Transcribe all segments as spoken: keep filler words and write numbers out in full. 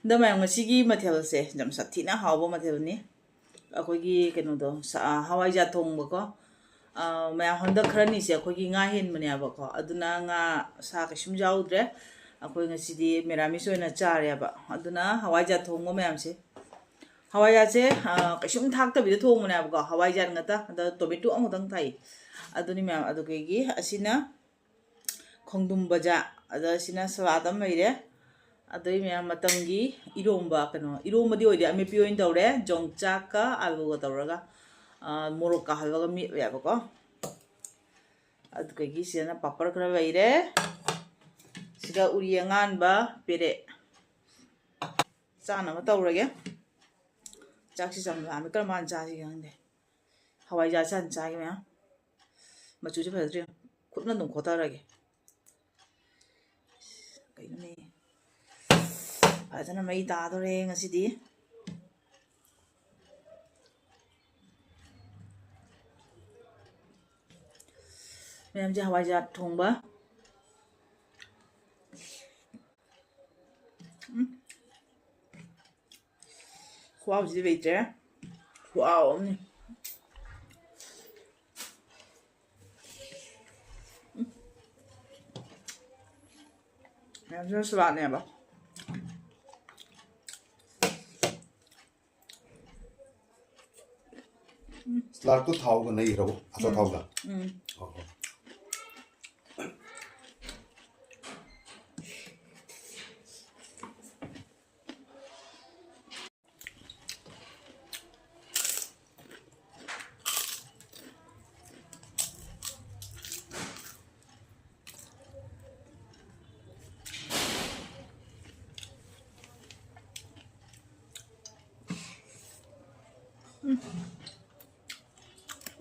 ꯑꯗꯣ ꯃꯌꯥꯝ, ꯉꯁꯤꯒꯤ ꯃꯊꯦꯜꯁꯦ ꯌꯥꯝ ꯁꯥꯊꯤꯅ ꯍꯥꯎꯕ ꯃꯊꯦꯜꯅꯤ꯫ ꯑꯩꯈꯣꯏꯒꯤ ꯀꯩꯅꯣꯗꯣ, ꯁꯥ-, ꯍꯋꯥꯏꯖꯥꯔ ꯊꯣꯡꯕꯀꯣ꯫ ꯑ, ꯃꯌꯥꯝ, ꯍꯟꯗꯛ ꯈꯔꯅꯤꯁꯦ ꯑꯩꯈꯣꯏꯒꯤ ꯉꯥ ꯍꯦꯟꯕꯅꯦꯕꯀꯣ, ꯑꯗꯨꯅ ꯉꯥ, ꯁꯥ ꯀꯩꯁꯨꯝ ꯌꯥꯎꯗ꯭ꯔꯦ꯫ ꯑꯩꯈꯣꯏ ꯉꯁꯤꯗꯤ ꯃꯦꯔꯥꯃꯤꯁ ꯑꯣꯏꯅ ꯆꯥꯔꯦꯕ꯫ ꯑꯗꯨꯅ ꯍꯋꯥꯏꯖꯥꯔ ꯊꯣꯡꯕ ꯃꯌꯥꯝꯁꯦ, ꯍꯋꯥꯏꯖꯥꯔꯁꯦ, ꯑ, ꯀꯩꯁꯨꯝ ꯊꯥꯛꯇꯕꯤꯗ ꯊꯣꯡꯕꯅꯦꯕꯀꯣ, ꯍꯋꯥꯏꯖꯥꯔ ꯉꯥꯛꯇ, ꯑꯗ ꯇꯣꯃꯦꯇꯣ ꯑꯃꯈꯛꯇꯪ ꯊꯥꯛꯏ꯫ ꯑꯗꯨꯅꯤ ꯃꯌꯥꯝ꯫ ꯑꯗꯨꯗꯒꯤ ꯑꯁꯤꯅ ꯈꯣꯡꯗ꯭ꯔꯨꯝ ꯕꯖꯥ, ꯑꯗ ꯁꯤꯅ ꯁꯂꯥꯗ ꯑꯃ ꯂꯩꯔꯦ꯫ ꯑꯗꯩ ꯃꯌꯥꯝ, ꯃꯇꯝꯒꯤ ꯏꯔꯣꯝꯕ, ꯀꯩꯅꯣ, ꯏꯔꯣꯝꯕꯗꯤ ꯑꯣꯏꯗꯦ, ꯑꯃꯦꯠꯄꯤ ꯑꯣꯏꯅ ꯇꯧꯔꯦ꯫ ꯌꯣꯡꯆꯥꯛꯀ ꯑꯥꯂꯨꯒ ꯇꯧꯔꯒ, ꯑ, ꯃꯣꯔꯣꯛꯀ ꯍꯜꯂꯒ ꯃꯦꯠꯂꯦꯕꯀꯣ꯫ ꯑꯗꯨꯗꯒꯤ ꯁꯤꯗꯅ ꯄꯥꯄꯔ ꯈꯔ ꯂꯩꯔꯦ꯫ ꯁꯤꯗ ꯎꯔꯤ ꯑꯉꯥꯟꯕ ꯄꯦꯔꯦ꯫ ꯆꯥꯅꯕ ꯇꯧꯔꯒꯦ꯫ ꯆꯥꯛꯁꯤ ꯆꯝ ꯂꯥꯝꯃꯦ꯫ ꯀꯔꯝ ꯀꯥꯟꯗ ꯆꯥꯁꯤꯒꯦ ꯈꯪꯗꯦ꯫ ꯍꯋꯥꯏꯖꯥꯔꯁꯦ ꯍꯥꯟꯅ ꯆꯥꯒꯦ ꯃꯌꯥꯝ꯫ ꯃꯆꯨꯁꯦ ꯐꯖꯗ꯭ꯔꯤ꯫ ꯈꯨꯠꯅ ꯑꯗꯨꯝ ꯈꯣꯠꯊꯔꯒꯦ꯫ ꯀꯩꯅꯣꯅꯦ꯫ ꯐꯖꯅ ꯃꯩ ꯇꯥꯗꯣꯔꯦ ꯉꯁꯤꯗꯤ꯫ ꯃꯌꯥꯝꯁꯦ ꯍꯋꯥꯏꯖꯥꯔ ꯊꯣꯡꯕ꯫ ꯎꯝ꯫ ꯈꯨꯍꯥꯎꯁꯤꯗꯤ ꯂꯩꯇ꯭ꯔꯦ꯫ ꯈꯨꯍꯥꯎ ꯑꯃꯅꯤ꯫ ꯎꯝ꯫ ꯃꯌꯥꯝꯁꯤꯅ ꯁꯂꯥꯠꯅꯦꯕ꯫ ꯁꯂꯥꯠꯇꯣ ꯊꯥꯎꯒ ꯅꯩꯈ꯭ꯔꯕꯣ? ꯑꯆꯥꯊꯥꯎꯗ? ꯎꯝ꯫ ꯑꯣ, ꯑꯣ꯫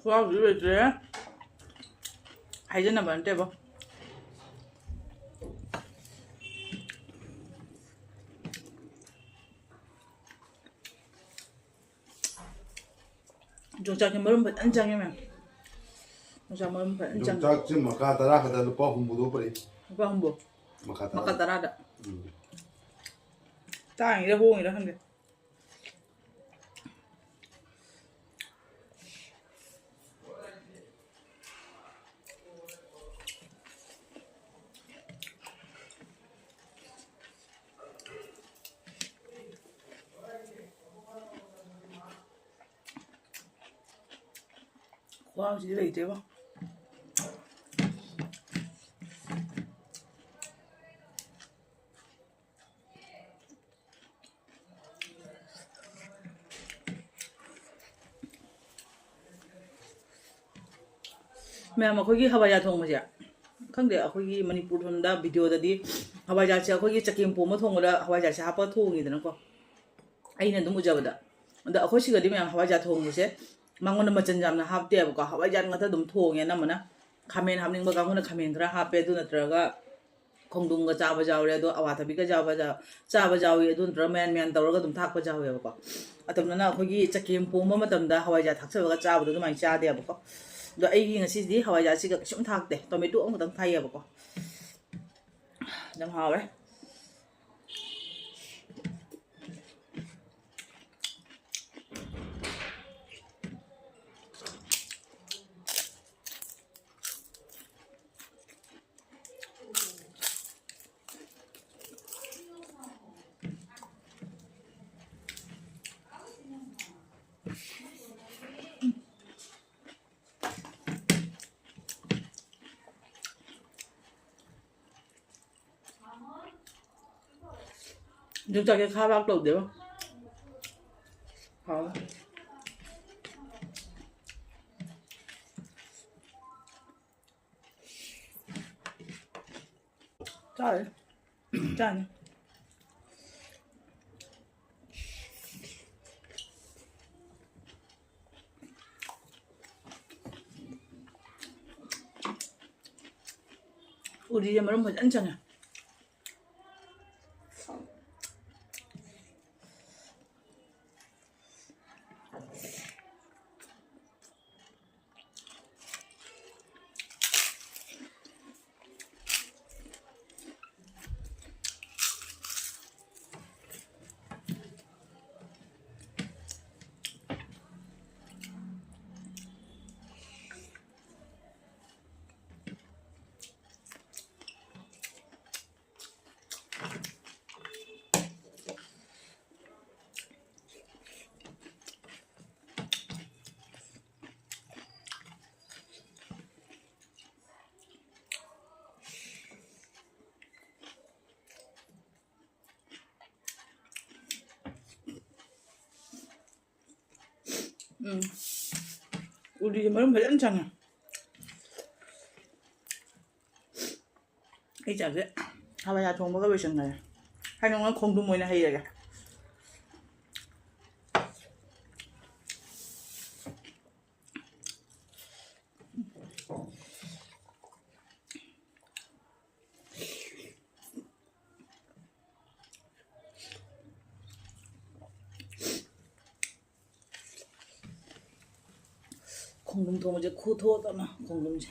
ꯈꯨꯍꯥꯎꯗꯤ ꯂꯩꯇ꯭ꯔꯦ꯫ ꯍꯥꯏꯖꯅꯕ ꯅꯠꯇꯦꯕ꯫ ꯌꯣꯡꯆꯥꯛꯀꯤ ꯃꯔꯨꯝ ꯐꯖꯅ ꯆꯪꯉꯦ ꯃꯌꯥꯝ꯫ ꯌꯣꯡꯆꯥꯛ ꯃꯔꯨꯝ ꯐꯖꯅ ꯆꯪꯉꯦ꯫ ꯌꯣꯡꯆꯥꯛꯁꯦ ꯃꯀꯥ ꯇꯔꯥ ꯈꯛꯇ ꯂꯨꯄꯥ ꯍꯨꯝꯐꯨꯗꯣ ꯄꯨꯔꯛꯏ꯫ ꯂꯨꯄꯥ ꯍꯨꯝꯐꯨ꯫ ꯃꯀꯥ ꯇꯔꯥ꯫ ꯃꯀꯥ ꯇꯔꯥꯗ꯫ ꯎꯝ꯫ ꯇꯥꯡꯉꯤꯔ ꯍꯣꯡꯉꯤꯔ ꯈꯪꯗꯦ꯫ ꯈꯨꯍꯥꯎꯁꯤꯗꯤ ꯂꯩꯇꯦꯕꯣ꯫ ꯃꯌꯥꯝ, ꯑꯩꯈꯣꯏꯒꯤ ꯍꯋꯥꯏꯖꯥꯔ ꯊꯣꯡꯕꯁꯦ, ꯈꯪꯗꯦ, ꯑꯩꯈꯣꯏꯒꯤ ꯃꯅꯤꯄꯨꯔ ꯂꯣꯝꯗ ꯚꯤꯗꯤꯑꯣꯗꯗꯤ ꯍꯋꯥꯏꯖꯥꯔꯁꯦ ꯑꯩꯈꯣꯏꯒꯤ ꯆꯒꯦꯝ ꯄꯣꯝꯕ ꯊꯣꯡꯕꯗ ꯍꯋꯥꯏꯖꯥꯔꯁꯦ ꯍꯥꯞꯄ ꯊꯣꯡꯉꯤꯗꯅꯀꯣ, ꯑꯩꯅ ꯑꯗꯨꯝ ꯎꯖꯕꯗ꯫ ꯑꯗ ꯑꯩꯈꯣꯏ ꯁꯤꯒꯗꯤ ꯃꯌꯥꯝ ꯍꯋꯥꯏꯖꯥꯔ ꯊꯣꯡꯕꯁꯦ ꯃꯉꯣꯟꯗ ꯃꯆꯜ ꯌꯥꯝꯅ ꯍꯥꯞꯇꯦꯕꯀꯣ, ꯍꯋꯥꯏꯖꯥꯔ ꯉꯥꯛꯇ ꯑꯗꯨꯝ ꯊꯣꯡꯉꯦ ꯑꯅꯝꯕꯅ꯫ ꯈꯥꯃꯦꯟ ꯍꯥꯞꯅꯤꯡꯕ ꯀꯥꯡꯕꯨꯅ ꯈꯥꯃꯦꯟ ꯈꯔ ꯍꯥꯞꯄꯦ, ꯑꯗꯨ ꯅꯠꯇ꯭ꯔꯒ ꯈꯣꯡꯗ꯭ꯔꯨꯝꯒ ꯆꯥꯕ ꯌꯥꯎꯔꯦ, ꯑꯗꯣ ꯑꯋꯥꯊꯕꯤꯒ ꯆꯥꯕ ꯌꯥ-, ꯆꯥꯕ ꯌꯥꯎꯏ, ꯑꯗꯨ ꯅꯠꯇ꯭ꯔꯒ ꯃꯌꯥꯟ ꯃꯌꯥꯟ ꯇꯧꯔꯒ ꯑꯗꯨꯝ ꯊꯥꯛꯄ ꯌꯥꯎꯋꯦꯕꯀꯣ꯫ ꯑꯇꯝꯅꯅ ꯑꯩꯈꯣꯏꯒꯤ ꯆꯒꯦꯝ ꯄꯣꯝꯕ ꯃꯇꯝꯗ ꯍꯋꯥꯏꯖꯥꯔ ꯊꯥꯛꯆꯜꯂꯒ ꯆꯥꯕꯗꯣ ꯑꯗꯨꯃꯥꯏꯅ ꯆꯥꯗꯦꯕꯀꯣ꯫ ꯑꯗꯣ ꯑꯩꯒꯤ ꯉꯁꯤꯗꯤ ꯍꯋꯥꯏꯖꯥꯔꯁꯤꯒ ꯀꯩꯁꯨꯝ ꯊꯥꯛꯇꯦ, ꯇꯣꯃꯦꯇꯣ ꯑꯃꯈꯛꯇꯪ ꯊꯥꯛꯑꯦꯕꯀꯣ꯫ ꯌꯥꯝ ꯍꯥꯎꯔꯦ꯫ ꯌꯣꯡꯆꯥꯛꯁꯦ ꯈꯥ ꯕꯥꯛ ꯇꯧꯗꯦꯕ꯫ ꯍꯥꯎ꯫ ꯆꯥꯔꯦ꯫ ꯆꯥꯅꯤ꯫ ꯎꯔꯤꯁꯦ ꯃꯔꯨꯝ ꯐꯖꯅ ꯆꯪꯉꯦ꯫ ꯎꯝ꯫ ꯎꯔꯤꯁꯦ ꯃꯔꯨꯝ ꯐꯖꯅ ꯆꯪꯉꯦ꯫ ꯑꯩ ꯆꯥꯛꯁꯦ ꯍꯋꯥꯏꯖꯥꯔ ꯊꯣꯡꯕꯒ ꯂꯣꯏꯁꯟꯈꯔꯦ꯫ ꯍꯥꯏꯅ ꯉ ꯈꯣꯡꯗ꯭ꯔꯨꯝ ꯑꯣꯏꯅ ꯍꯩꯔꯒꯦ꯫ ꯈꯣꯡꯗ꯭ꯔꯨꯝ ꯊꯣꯡꯕꯁꯦ ꯈꯨꯊꯣꯠ ꯑꯃ, ꯈꯣꯡꯗ꯭ꯔꯨꯝꯁꯦ꯫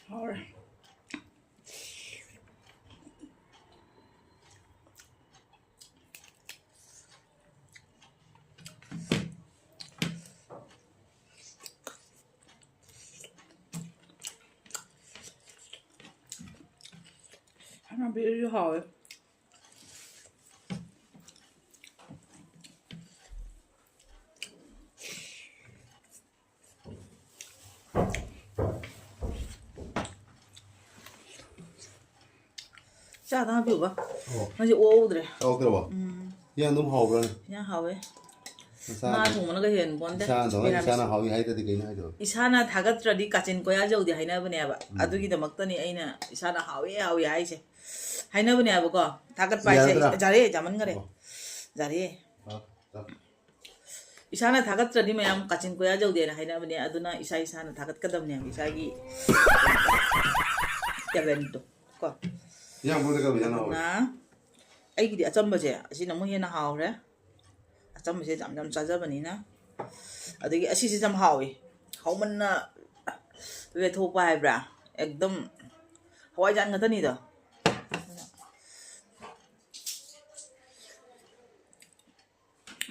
ꯍꯥꯎꯔꯦ꯫ ꯍꯥꯎꯋꯦ꯫ ꯆꯥꯗ ꯍꯥꯞꯄꯤꯌꯨꯕ꯫ ꯑꯣ꯫ ꯉꯁꯤ ꯑꯣꯛꯍꯧꯗ꯭ꯔꯦ꯫ ꯇꯧꯗ꯭ꯔꯕꯣ? ꯎꯝ꯫ ꯌꯦꯟ ꯑꯗꯨꯝ ꯍꯥꯎꯕ꯭ꯔꯥꯅꯦ? ꯌꯦꯟ ꯍꯥꯎꯋꯦ꯫ ꯉꯥ ꯊꯣꯡꯕꯅꯒ ꯍꯦꯟ ꯄꯣꯟꯗꯦ꯫ ꯏꯁꯥꯅ ꯊꯣꯡꯉ ꯏꯁꯥꯅ ꯍꯥꯎꯏ ꯍꯥꯏꯗ꯭ꯔꯗꯤ ꯀꯩꯅꯣ ꯍꯥꯏꯗꯣ? ꯏꯁꯥꯅ ꯊꯥꯒꯠꯇ꯭ꯔꯗꯤ ꯀꯥꯆꯤꯟ ꯀꯣꯌꯥ ꯌꯧꯗꯦ ꯍꯥꯏꯅꯕꯅꯦꯕ꯫ ꯎꯝ꯫ ꯑꯗꯨꯒꯤꯗꯃꯛꯇꯅꯤ ꯑꯩꯅ ꯏꯁꯥꯅ ꯍꯥꯎꯏ ꯍꯥꯎꯏ ꯍꯥꯏꯁꯦ꯫ ꯍꯥꯏꯅꯕꯅꯦꯕꯀꯣ꯫ ꯊꯥꯒꯠꯄ ꯍꯥꯏꯁꯦ ꯌꯥꯔꯗ꯭ꯔꯥ? ꯌꯥꯔꯦ, ꯌꯥꯝꯃꯟꯈꯔꯦ꯫ ꯑꯣ꯫ ꯌꯥꯔꯦ꯫ ꯑ, ꯑ꯫ ꯏꯁꯥꯅ ꯊꯥꯒꯠꯇ꯭ꯔꯗꯤ ꯃꯌꯥꯝ ꯀꯥꯆꯤꯟ ꯀꯣꯌꯥ ꯌꯧꯗꯦꯅ ꯍꯥꯏꯅꯕꯅꯦ, ꯑꯗꯨꯅ ꯏꯁꯥ ꯏꯁꯥꯅ ꯊꯥꯒꯠꯀꯗꯕꯅꯦꯕ, ꯏꯁꯥꯒꯤ talent ꯇꯣ ꯀꯣ꯫ ꯏꯌꯥꯝꯕ ꯍꯣꯏꯗ ꯀꯔꯝꯕ ꯏꯟꯖꯥꯡ ꯍꯥꯎꯏ? ꯑꯗꯨꯅ ꯑꯩꯒꯤꯗꯤ ꯑꯆꯝꯕꯁꯦ ꯑꯁꯤꯅ ꯑꯃꯨꯛ ꯍꯦꯟꯅ ꯍꯥꯎꯔꯦ, ꯑꯆꯝꯕꯁꯦ ꯌꯥꯝ ꯌꯥꯝ ꯆꯥꯖꯕꯅꯤꯅ꯫ ꯑꯗꯒꯤ ꯑꯁꯤꯁꯤꯁꯨ ꯌꯥꯝ ꯍꯥꯎꯏ, ꯍꯥꯎꯃꯟꯅ ꯋꯦꯊꯣꯛꯄ ꯍꯥꯏꯕ꯭ꯔꯥ, ꯑꯦꯛꯗꯝ ꯍꯋꯥꯏꯖꯥꯔ ꯉꯥꯛꯇꯅꯤꯗꯣ꯫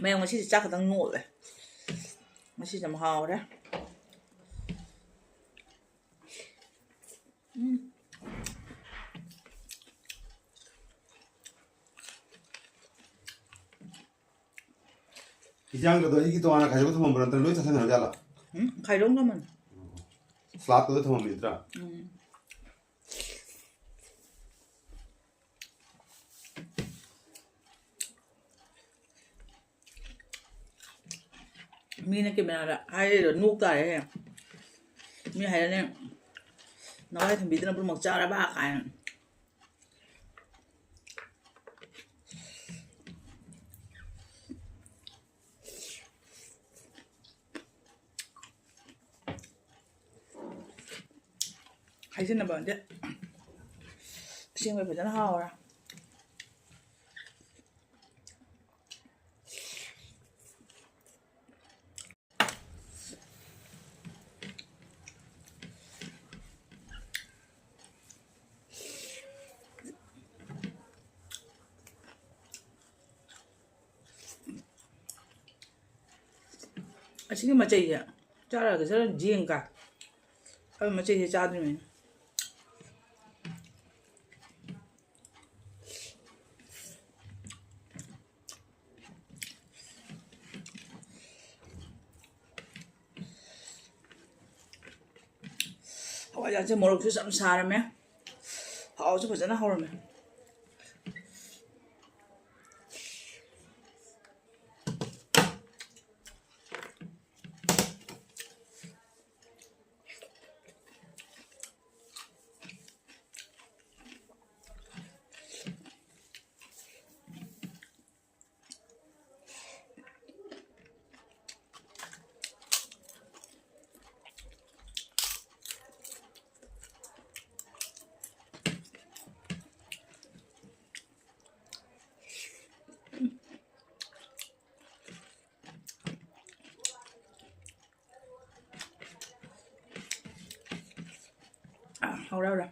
ꯃꯌꯥꯝ ꯉꯁꯤꯗꯤ ꯆꯥꯛ ꯈꯛꯇꯪ ꯅꯣꯠꯂꯦ꯫ ꯉꯁꯤꯁꯦ ꯌꯥꯝ ꯍꯥꯎꯔꯦ꯫ ꯎꯝ꯫ ꯏꯟꯖꯥꯡꯒꯗꯣ ꯑꯩꯒꯤ ꯇꯣꯉꯥꯟꯅ ꯈꯥꯏꯗꯣꯛꯑ ꯊꯝꯃꯝꯕ꯭ꯔꯥ, ꯅꯠꯇ꯭ꯔꯒ ꯂꯣꯏ ꯆꯥꯁꯤꯟꯅꯔ ꯖꯥꯠꯂꯣ? ꯎꯝ, ꯈꯥꯏꯗꯣꯛꯑ ꯊꯝꯃꯅꯤ꯫ ꯁ꯭ꯂꯥꯠꯇꯨꯗ ꯊꯝꯃꯝꯃꯤ ꯅꯠꯇ꯭ꯔꯥ? ꯎꯝ꯫ ꯃꯤꯅ ꯀꯦꯃꯦꯔꯥꯗ ꯍꯥꯏꯔꯤꯗꯣ ꯅꯣꯛ ꯇꯥꯔꯦꯍꯦ꯫ ꯃꯤ ꯍꯥꯏꯔꯅꯤ, "ꯅꯋꯥꯏ ꯊꯝꯕꯤꯗꯨꯅ ꯄꯨꯝꯅꯃꯛ ꯆꯥꯔꯕ?" ꯀꯥꯏꯅ꯫ ꯍꯥꯏꯖꯤꯟꯅꯕ ꯅꯠꯇꯦ꯫ ꯑꯁꯦꯡꯕꯩ ꯐꯖꯅ ꯍꯥꯎꯔꯦ꯫ ꯑꯁꯤꯒꯤ ꯃꯆꯩꯁꯦ ꯆꯥꯔꯒ ꯆꯠꯂ ꯌꯦꯡ ꯀꯥꯏ꯫ ꯑꯗꯨ ꯃꯆꯩꯁꯦ ꯆꯥꯗ꯭ꯔꯤꯕꯅꯤ꯫ ꯍꯋꯥꯏꯖꯥꯔꯁꯦ ꯃꯣꯔꯣꯛꯁꯨ ꯌꯥꯝ ꯁꯥꯔꯝꯃꯦ, ꯍꯥꯎꯁꯨ ꯐꯖꯅ ꯍꯧꯔꯝꯃꯦ꯫ ꯑꯥ, ꯍꯧꯔꯦ, ꯍꯧꯔꯦ꯫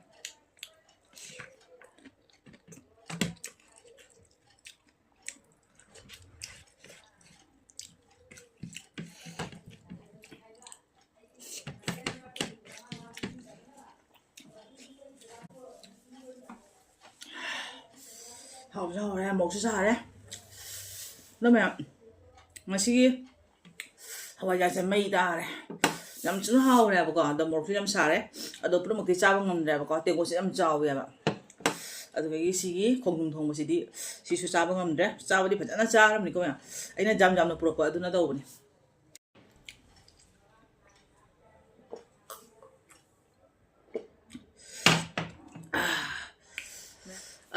ꯍꯥꯎꯁꯨ ꯍꯥꯎꯔꯦ, ꯃꯣꯔꯣꯛꯁꯨ ꯁꯥꯔꯦ꯫ ꯑꯗꯣ ꯃꯌꯥꯝ, ꯉꯁꯤꯒꯤ ꯍꯋꯥꯏꯖꯥꯔꯁꯦ ꯃꯩ ꯇꯥꯔꯦ꯫ ꯌꯥꯝ ꯊꯤꯅ ꯍꯥꯎꯔꯦꯕꯀꯣ꯫ ꯑꯗꯣ ꯃꯣꯔꯣꯛꯁꯨ ꯌꯥꯝ ꯁꯥꯔꯦ꯫ ꯑꯗꯣ ꯄꯨꯝꯅꯃꯛꯇꯤ ꯆꯥꯕ ꯉꯝꯗ꯭ꯔꯦꯕꯀꯣ꯫ ꯇꯦꯡꯀꯣꯠꯁꯦ ꯌꯥꯝ ꯆꯥꯎꯋꯦꯕ꯫ ꯑꯗꯨꯗꯒꯤ ꯁꯤꯒꯤ ꯈꯣꯡꯗ꯭ꯔꯨꯝ ꯊꯣꯡꯕꯁꯤꯗꯤ ꯁꯤꯁꯨ ꯆꯥꯕ ꯉꯝꯗ꯭ꯔꯦ꯫ ꯆꯥꯕꯗꯤ ꯐꯖꯅ ꯆꯥꯔꯕꯅꯤꯀꯣ ꯃꯌꯥꯝ꯫ ꯑꯩꯅ ꯌꯥꯝ ꯌꯥꯝꯅ ꯄꯨꯔꯛꯄ ꯑꯗꯨꯅ ꯇꯧꯕꯅꯤ꯫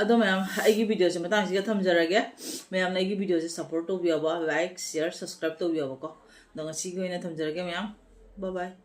ꯑꯗꯣ ꯃꯌꯥꯝ, ꯑꯩꯒꯤ ꯚꯤꯗꯤꯑꯣꯁꯦ ꯃꯇꯥꯡꯁꯤꯒ ꯊꯝꯖꯔꯒꯦ꯫ ꯃꯌꯥꯝꯅ ꯑꯩꯒꯤ ꯚꯤꯗꯤꯑꯣꯁꯦ support ꯇꯧꯕꯤꯌꯣꯕ, like, share, subscribe ꯇꯧꯕꯤꯌꯣꯕꯀꯣ꯫ ꯑꯗꯣ ꯉꯁꯤꯒꯤ ꯑꯣꯏꯅ ꯊꯝꯖꯔꯒꯦ ꯃꯌꯥꯝ, bye bye꯫